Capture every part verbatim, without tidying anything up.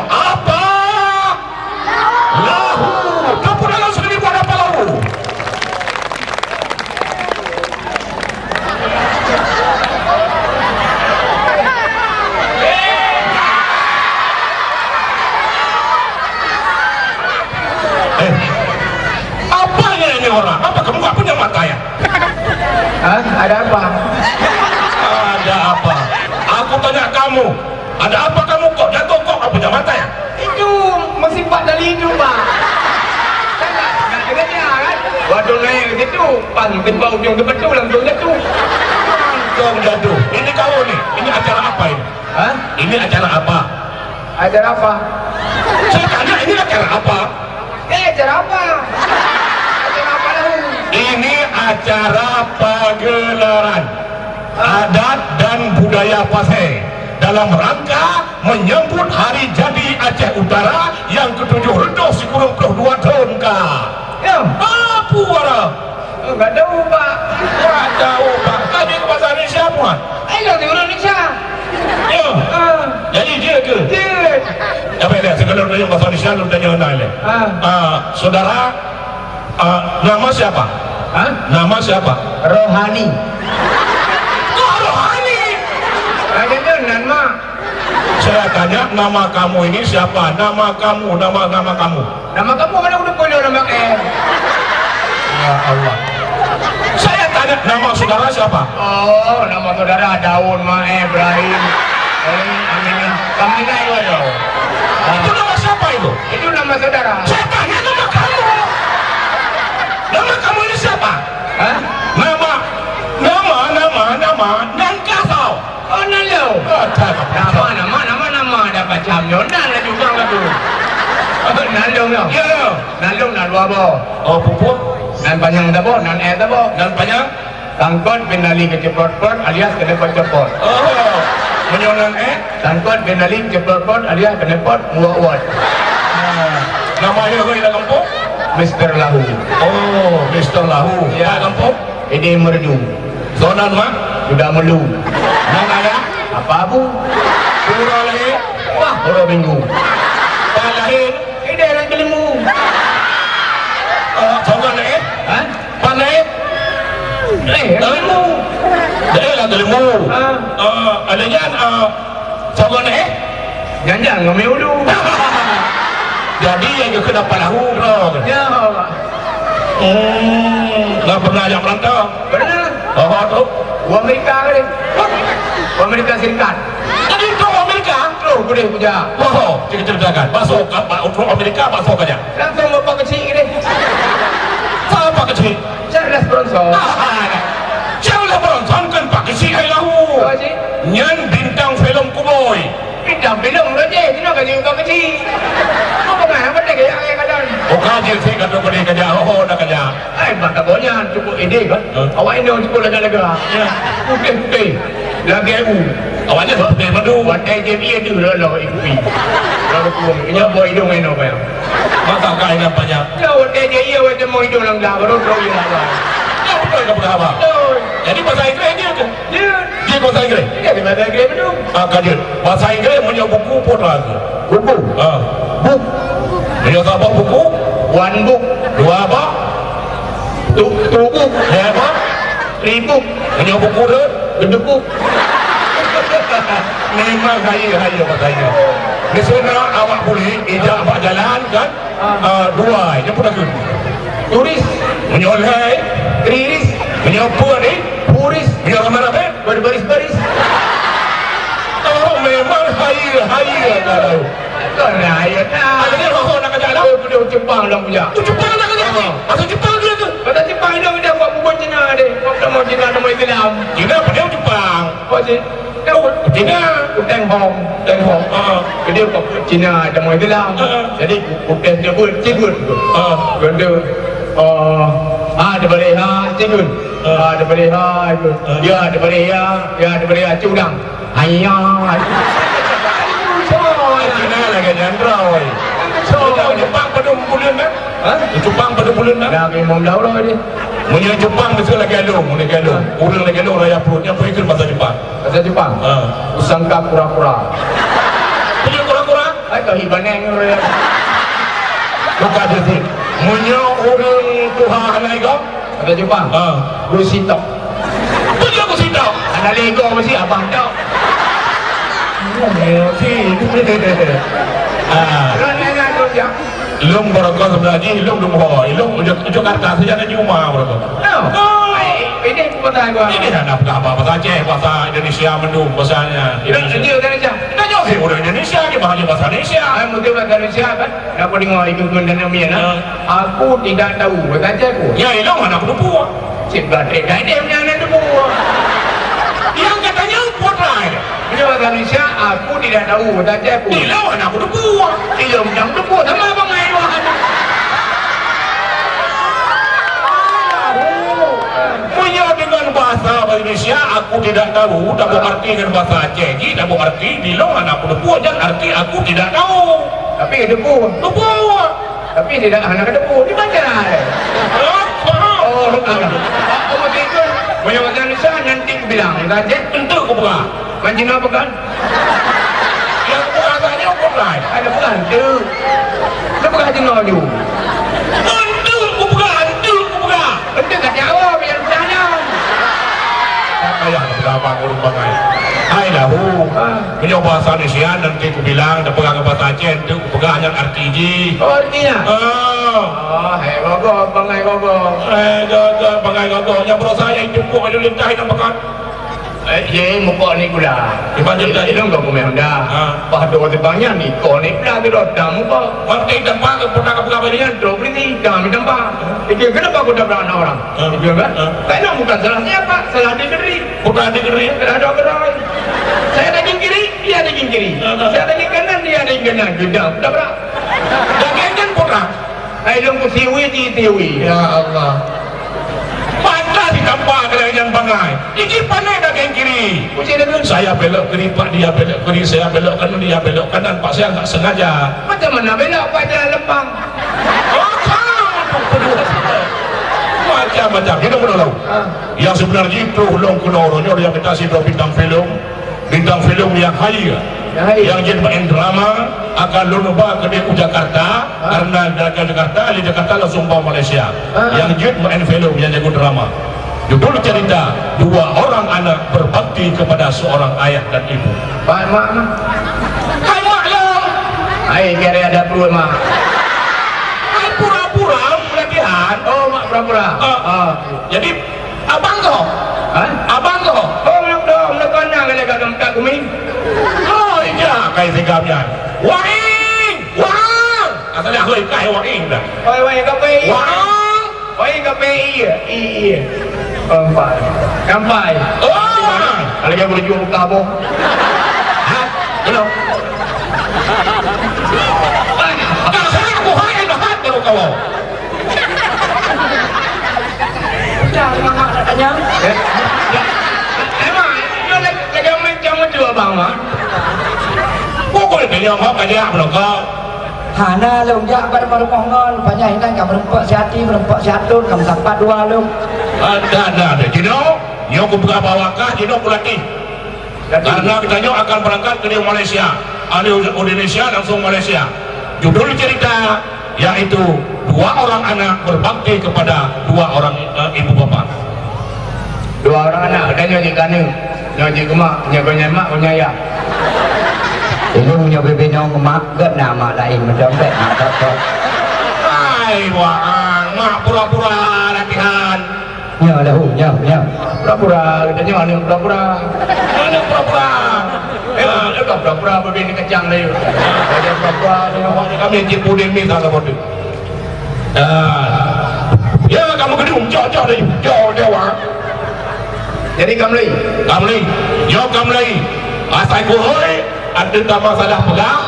Apa? Lahu. Tepuk tangan sekali buat apa lahu? Eh, apanya ini orang? Apa kamu nggak punya mata ya? Hah? Ada apa? Ada apa? Aku tanya kamu, ada apa kamu kok jatuh kok nggak punya mata ya? Itu meusipat dari itu, Pak. Kan nak, nak dengar dia, kan? Waktu naik ke situ, pas tiba ujung tempat tu, langsung jatuh. Langsung jatuh. Ini kau ni, ini acara apa ini? Hah? Ini acara apa? Acara apa? Saya tanya, ini acara apa? Eh, acara apa? Acara apa lahu? Ini acara pagelaran adat dan budaya Pasé dalam rangka menyambut hari jadi Aceh Utara yang ketujuh redoh sikureueng ploh dua thon ka. Ya. Apa wara? Oh, nggak tahu, Pak. Nggak tahu, Pak. Tanya ke bahasa Indonesia, Muhammad. Ayo, di Indonesia. Ya. Ah. Jadi dia ke? Dia. Apa dia? Sekedar tanya bahasa Indonesia, lu tanya nak le. Ah. Ah, saudara, ah, nama siapa? Hah? Nama siapa? Rohani. Kok Rohani? Ada tu nama. Saya tanya, nama kamu ini siapa? Nama kamu, nama, nama kamu. Nama kamu mana udah punya nama eh? Ya Allah. Saya tanya, nama saudara siapa? Oh, nama saudara Daun, Maeh, Ibrahim. Eh, Aminah. Kamu ingat itu aja. Ah. Itu nama siapa itu? Itu nama saudara. Saya tanya nama kamu. Nama kamu ini siapa? Hah? Nama, nama, nama, nama, nan kasau. Oh, nan lôn. Ah, tak, tak, tak. Nama, nama, nama, nama, ada macam nyoe. Nan laju kang laju. Nan lôn, lôn. Ya, ya. Nan lôn, nan dua boh. Oh, pupuk. Nan panyang saboh, nan eh saboh. Nan panyang? Sangkot bin Ali keuceupot-pot alias keuneupot-cepot. Oh, meunyoe nan eh? Sangkot bin Ali keuceupot-pot alias keuneupot muwot-wot. Ah, nama dia, hoi, lam kampung? Mister Lahu. Oh, Mister Lahu. Ya. Lam kampung? Ide Merdu. Sonan mak? Udah melu. Nan ayah? Apa Abu? Pura lahir? Wah, pura minggu. Pak lahir? Ide Lam Kelembu. Oh, sonan eh? Hah? Pan eh? Eh, Lam Kelembu. Lam Kelembu. Ah. Ah, ada nyan, ah, sonan eh? Jangan-jangan ngamai ulu. Jadi, yang ke dapat lahu, bro. Ya, Pak. Hmm, nggak pernah ajak merantau? Pernah. Oh, tu? Di Amerika kali. Di Amerika Serikat. Tadi tu Amerika? Terus boleh kerja. Oh, cerita-ceritakan. Masuk ke, untuk Amerika, masuk aja. Langsung bapak kecil ni. Siapa kecil? Charles Bronson. Ah, Charles Bronson kan Pak Kecil hai lahu. Apa sih? Nyan bintang filem Kuboy. Bintang filem tu je, sino ka jeuet Pak Kecil. Apa kan? Apa dia gaya gaya kadang? Oh, ka jeuet sih kata boleh kerja. Oh, dah kerja. Ai, mata bonya cukup ide kan? Huh? Awak ini cukup lega-lega. Ya. Putih-putih. Lagi aku. Awaknya seperti madu. Watai je dia tu lolo ikuti. Lalu pun, ini buat hidung ini apa ya? Mata kain apa ya? Ya, watai je iya, watai mau hidung lang dah, baru tahu ya apa. Ya, betul ke apa? Betul. Jadi bahasa Inggris dia tu. Jeuet. Jeuet bahasa Inggris? Jeuet bahasa Inggris betul. Ah, ka jeuet. Bahasa Inggris meunyoe buku peue tu? Buku. Ah. Book. Meunyoe saboh buku? One book. Dua boh? Two, two book. Lhèe boh? Three book. Meunyoe buku tu? Two book. Memang hai, hai bahasa Inggris. Di sana awak boleh ijak bak jalan kan? Ah, dua, nyoe pun aku. Turis. Meunyoe lhèe. Kriris. Meunyoe peuet, eh? Puris. Meunyoe ramé-ramé. Berbaris-baris. Oh, memang hai, hai, kalau. Kau raya tak? Ada dia roh nak kerja dah. Oh, tu dia Jepang dah punya. Tu Jepang nak kerja ni. Ah. Asal Jepang dia tu. Kata Jepang dia, dia buat bubur Cina dia. Buat nama Cina, nama Islam. Cina apa dia Jepang? Apa sih? Cina. Teng Hong, Teng Hong. Ah. Jadi, Cina ada model lah. Ah. Jadi, putih dia pun, cigun. Ah. Ganda. Ah, ah, dia boleh, ha, cigun. Ah. Ah, dia boleh, ha, itu. Ah. Ya, dia boleh, ya. Ya, dia boleh, ya. Curang. Ayah. Cina lagi nyandrau, oi. Cina. Jepang pada bulan, kan? Ha? Jepang pada bulan, kan? Dah lima belas orang ni. Meunyoe Jepang mesti lagi along, lagi along. Ureueng lagi along raya pruet, nyan pun ikut bahasa Jepang. Bahasa Jepang? Ha. Kusangka kura-kura. Punya kura-kura? Eh, Ibaneng ureueng. Maka jeuet. Meunyoe ureueng tuha hana igoe, ada jumpa. Ha. Gusitok. Meunyoe gusitok. Ada lego mesti abang tok. Ya, si. Ah. Lôn ingat tu, ya. Lôn barokon sebenarnya, lôn dum ho. Lôn ujuk, ujuk Jakarta saja ada jumpa barokon. No. Oh. Ini bukan gua. Ini dah nak apa bahasa Aceh, bahasa Indonesia mendung, bahasanya. Indonesia. Indonesia. Tanyoe si ureueng Indonesia, dia bahasa, bahasa Indonesia. Ai, mungkin bahasa Indonesia kan? Dak peudeungoe ikun-ikun dan namian, ha? Ya. Aku tidak tahu, bahasa Aceh ku. Ya, ilong hana kuteupue. Cit batrek dah dia punya anak teupue. Yang katanya putra dia. Dia bahasa Indonesia, aku tidak tahu, bahasa Aceh ku. Ilong hana kuteupue. Ilong hana kuteupue, sama abang ai dua. Meunyoe deungon bahasa Indonesia, aku tidak tahu, taboh arti ngon bahasa Aceh jih, taboh arti, dilong hana kuteupue, nyan arti aku tidak tahu. Tapi teupue. Teupue. Tapi tidak hana teupue. Di mana? Oh, oh, oh. Oh, betul. Meunyoe bahasa Indonesia, nanti kubilang, bahasa Aceh, enteuk kupeugah. Ban jinoe peugah. Nyang peugah agak nyoe peugah. Ada peugah tu. Dia peugah jinoe tu. Enteuk kupeugah, enteuk kupeugah. Enteuk kat Jawa, biar peugah nyoe. Tak payah peugah abang ureueng bangai. Hai lahu. Ah. Meunyoe bahasa Indonesia nanti kubilang, dan peugah ngon bahasa Aceh, enteuk kupeugah nyan arti jih. Oh, artinya? Ah. Oh, hai gogo, bangai gogo. Eh, gogo, bangai gogo. Nyang berusaha nyang jemput aju lintah inong pekan. Eh, ye, muka ni gula. Iban jeuet dah. Ilong kau kumeh honda. Ha. Bah dua tebang nyan ni, kau ni pula tu dah dah muka. Waktu tempat tu pernah kau pegang balik nyan, tu beli ni, dah minta tempat. Itu kenapa aku tak pernah orang? Ha. Itu kan? Ha. Karena bukan salah siapa, salah dia sendiri. Bukan dia sendiri. Tidak ada orang. Saya daging kiri, dia daging kiri. Ha, ha. Saya daging kanan, dia daging kanan. Tidak, tak pernah. Daging kan pernah. Hai lôn kusiwi di tiwi. Ya Allah. Pantas ditampa keu lagèe nyan bangai. Iki pané daging kiri. Kucing dia tu. Saya belok kiri, Pak, dia belok kiri, saya belok kanan, dia belok kanan, Pak, saya enggak sengaja. Macam mana belok, Pak, jalan lempang? Oh, macam-macam. Kita pun tahu. Ah. Yang sebenarnya itu lôn keunoe uroe nyoe nyang kita sidroe bintang filem. Bintang filem nyang hai, nyang jeuet maén drama akan lôn ba keudéh u Jakarta, karena dari Jakarta, dari Jakarta langsung ba Malaysia. Nyang jeuet maén filem nyang jago drama. Judul cerita, dua orang anak berbakti kepada seorang ayah dan ibu. Mak, mak, mak. Hai mak lo. Hai kira ada perut mak. Hai pura-pura pelatihan. Oh mak pura-pura. Ah. Ah. Jadi Abang ko? Hah? Abang ko? Oh, lôn dong, lôn kona kali ka geumeukak gumi. Oh, ija kai sigam nyan. Waing! Waang! Asal dah hoi kai waing dah. Oi, oi, kape iya? Waang! Oi, kape iya? Iya. Kampai. Kampai. Oh, waang! Kalau dia berjuang buka boh. Ha? Belum. Dah saya aku hai dah hat baru kau. Dah, mak, mak nak tanya. Eh, eh, mak, dia lagi, lagi macam tu abang, mak. Pukul dia nyoe mak banyak belakang. Hana lôn jak bak rumoh ngon, panyang inan ka meureumpok si Ati, meureumpok si Atun, ka meusapat dua lôn. Ada, ada, ada. Jinoe, nyoe kupeugah bahwa kah jinoe kulatih. Karena kita nyoe akan berangkat ke Malaysia. Ada Indonesia langsung Malaysia. Judul cerita yaitu dua orang anak berbakti kepada dua orang, eh, ibu bapa. Dua orang anak, dan nyoe jih keuneuk, nyoe jih keu mak, nyoe keu mak, nyoe ayah. Ilong nyoe bebe nyoe mak, geuh na mak laén meudompet, mak tok-tok. Hai, waang, mak pura-pura latihan. Nyoe lahu, nyoe, nyoe. Pura-pura, geutanyoe aneuk pura-pura. Aneuk pura-pura. Eh, aneuk pura-pura, beubi ni kacang laju. Aneuk pura-pura, aneuk pura-pura. Kami cit puding ni salah bodoh. Ah. Ya, kamu gedung, cok, cok laju. Cok, cok, wah. Jadi, kamu lagi? Kamu lagi. Yo, kamu lagi. Asai kuhoi, ada tambah salah pegang.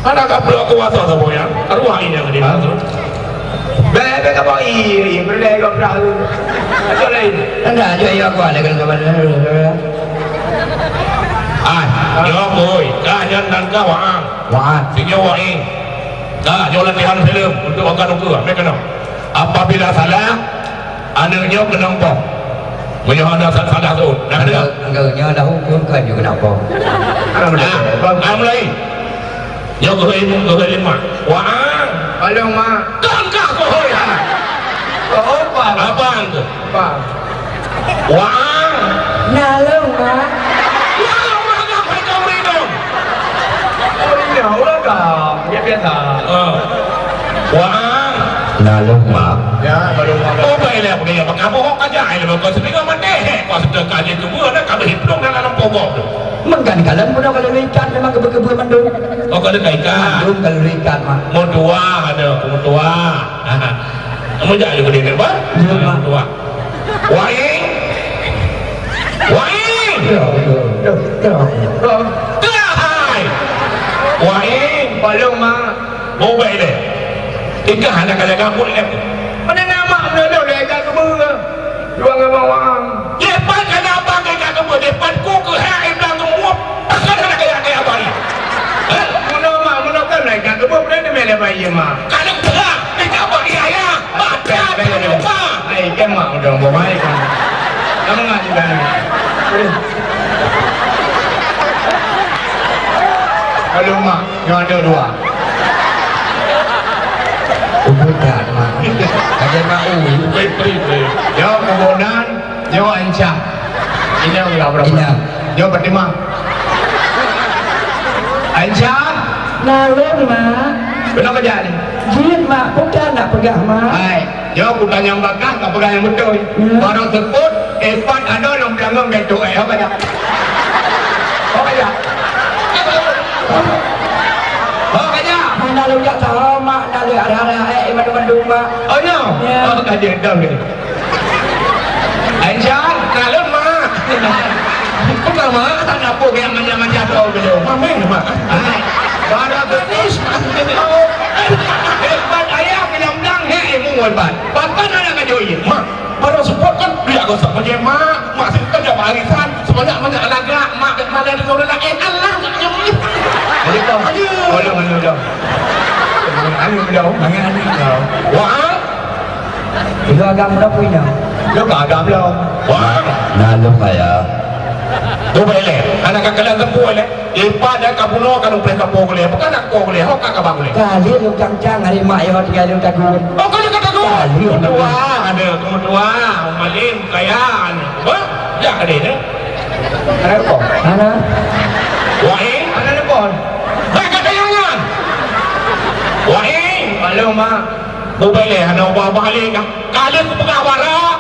Hana ka bloe kuasa saboh nyan. Arwah inong di situ. Bèk, bèk ka boi, beureulèe gob dah tu. Aja laén. Anda aja ya aku ada kena kawan. Ah, nyoe boy, ka nyan nan ka waang. Waang. Singoh waing. Ka, nyoe latihan filem untuk akan ukeue. Meh keunoe. Apabila salah, aneuk nyoe keunong poh. Meunyoe hana sa-, salah tu, dah keunong. Enggak, enggak, nyoe dah hukum kan nyoe keunong poh. Ah, ah, mulai. Nyoe geuhôi, geuhôi lima. Waang. Palong, Mak. Kon kah geuhôi hana. Oh, Pak. Abang tu. Pak. Waang. Nalong, Mak. Nalong, Mak, kah hai kau ridong. Oh, iya, ulah kah. Ya, biasa. Oh. Waang. Nalong, Mak. Ya, baru Mak. Oh, baiklah, boleh ya, maka bohong aja. Ai, lepas kau sendiri kau mati. Heh, kau sudah kaji tu, buat dah, kau hitung dalam pokok tu. Meugan kalon bunoe ka lheueh ikat memang keubeu-keubeu mandum. Oh, ka lheueh ikat. Mandum ka lheueh ikat, Mak. Meutuah ada, meutuah. Kamu jak juga dia, Pak? Ya, Mak. Meutuah. Waing. Waing. Ya, ya, ya, ya. Teulah hai. Waing. Palong, Mak. Bau baik deh. Ikah anak kalian kampung ni. Mana nama menolong leh ikat keubeu? Dua ngon bawang. Depan kana abang ka keubeue, depan ku keuhai blang ngon muop. Pakon hana kaya-kaya abang? Hah? Meunoe, Mak, meunoe kan lai ka keubeue, peue teumé lé bayi, Mak? Ka lheueh peugah, tika bak yah, yah. Bak pih, pih, pih, pih. Ai, kan, Mak, udah, udah baik, kan. Kamu nggak juga, nih. Kalau, Mak, nyoe ada dua. Udah, Mak. Ada Mak, uh. Baik, baik, baik. Jawab kebonan. Nyoe Aisyah. Inong lah berapa? Inong. Nyoe Fatimah. Aisyah. Nalong, Mak. Kenapa jadi? Jin, Mak. Bukan nak peugah, Mak. Hai. Nyoe bukan nyang bakah, tak peugah nyang beutôi. Ya. Baru sebut, epat ada nyang belangong dan tu, eh, apa dah? Apa dah? Apa dah? Hana lôn jak tahu, Mak. Nalong ada-ada, eh, mandum-mandum, Mak. Oh, nyoe? Ya. Oh, kaji dong ni. Aisyah, kalon, Mak. Bukan, Mak, tak nak pun yang manja-manja tu, belum. Amin, Mak. Hai. Baru habis. Hebat ayah, bilang-bilang, hei, ilmu hebat. Bahkan anak ngaji, Mak. Baru support kan, dia gosok kerja, Mak. Mak, saya kerja barisan. Sebanyak-banyak lagak, Mak, dek malah dengan orang lain. Allah, nak nyembuh. Ayo, kau. Ayo. Tolong, ayo, kau. Ayo, kau. Ayo, kau. Wah. Itu agam dah punya. Lu kagam lo. Wah. Nah, lu kaya. Tu boleh. Anak kakalan tempuh leh. Ipa dan kapuno kan umpah kampung leh. Bukan nak kau leh. Hok kak abang leh. Kali lu cang-cang hari mak yo tinggal lu tagun. Oh, kau kata tagun. Kali lu tagun. Tua ada, kamu tua. Malim kaya. Bah, dah ada dah. Ada apa? Mana? Wahai. Mana telepon? Hai, kata jangan. Wahai. Halo, Mak. Mobile eh, hana ubah-ubah lé kah? Ka lheueh kupeugah bara,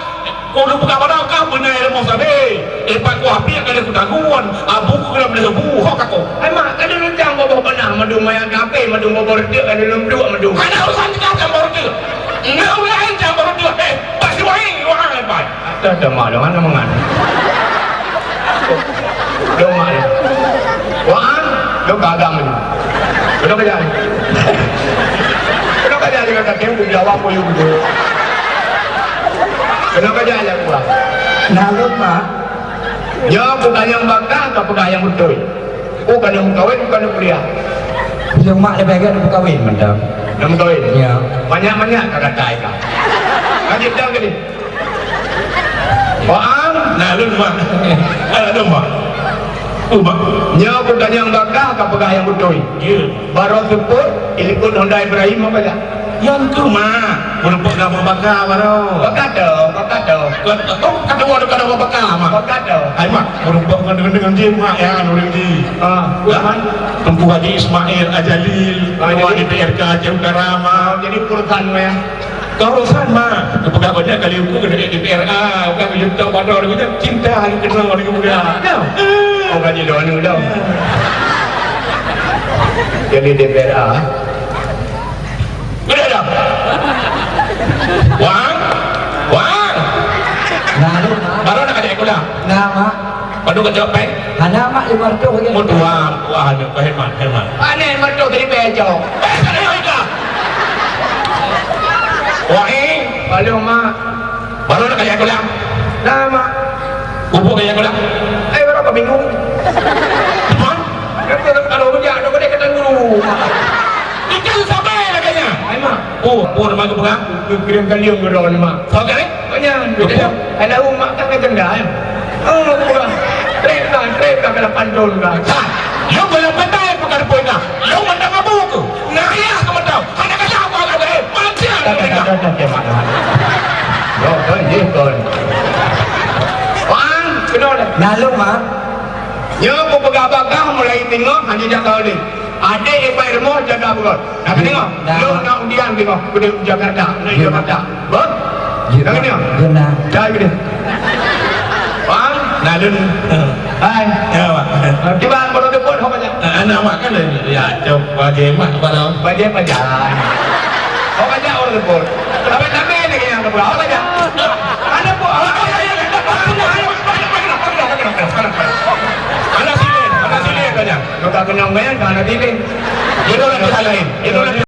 ku lheueh peugah bara kah beuna ilmu sabe. Eh, pat kuah piek ka lheueh kutagun, abu ku keulam lheueh bu, ho ka ko. Hai mak, ka lheueh rencang boboh beunah mandum maya kape, mandum boboh reuteuek ka lheueh lom duek mandum. Hana urusan teuka cambor reuteuek. Neu laén cambor reuteuek, eh, bak si Waing, Waing, bak. Dah, dah, mak, dah, mana mangan? Dong mak dia. Wah, dong gagang ni. Dong kerja ni. Dong kerja ni kata dia, dia jawab pun you gitu. Dong kerja aja gua. Nah, lu, Mak. Ya, bukan yang bakal, tak pegang yang betul. Oh, kan yang kawin, bukan yang kuliah. Yang mak lebih agak nak kawin, mantap. Nak kawin? Ya. Banyak-banyak kata-kata itu. Lanjut dah ke ni? Waang. Nah, lôn, Mak. Eh, lôn, Mak. Oh, Mak. Nyoe bukan nyang bakah, ka peugah nyang beutôi. Ya. Baroe seupôt, ilikot Honda Ibrahim apa ya? Nyang tu, Mak. Meureumpok ka bakah baroe. Bakah tu, bakah tu. Ka, oh, ka dua, ka dua bakah, Mak. Bakah tu. Hai, Mak. Meureumpok ngon, ngon, ngon jin, Mak, ya, ngon jin. Ah, Mak. Teungku Haji Ismail Ajalil, ah, ketua jadi D P R K Aceh Utara, Mak. Ah, jadi urusan, Mak, ya. Keurosan, Mak. Geupeugah banyak kali uku keu D P R A, bukan keu juta pador, keu cinta lagi kena lagi muda. Ya. Oh, kan jadi anu dah. Jadi D P R A. Udah dah. Wang. Wang. Nah, lu, Mak. Baru nak ajak pulang. Nah, Mak. Padum ka jaweueb péng? Hana, Mak, lima ratus lagèe. Mun dua, dua hana, kau hemat, hemat. Pane lima ratus jadi bejok. Eh, tak ada yang ikut. Wah, eh. Halo, Mak. Baru nak kaya kolam? Nah, Mak. Kubu kaya kolam? Eh, berapa minggu? Hah? Kata kalau rujak, dah boleh kata guru. Ikan sabai lagèe nyan. Hai, Mak. Oh, oh, nama tu pegang? Kirim kalium ke orang ni, Mak. Kau kali? Banyak. Betul. Ada umat tak kena, eh. Oh, bukan. Trep kan, trep kan, kena pantun kan. Ha, lu belum pandai bukan poin dah. Lu mandang abu, Nah, lôn, Mak. Nyoe kupeugah bak kah mulai teungoh hana jak kah lé. Adék ipai rumoh jaga beurot. Nah, ka teungoh. Nah. Lôn na undian teungoh, keudeh Jakarta, na Jakarta. Bot? Nah, ka teungoh. Nah. Cai keudeh. Bang, nah, lôn. Hai. Ya, Mak. Tiba baru depot, ho banyak. Eh, anak Mak kan, ya, coba bagi Mak, pada. Bagi apa, Jan? Ho banyak orang depot. Tapi, tapi lagi yang kedua, ho banyak. Anak buah, ho banyak. Anak sini, anak sini banyak. Kau tak kenal main, anak sini. Itu orang kita lain. Itu orang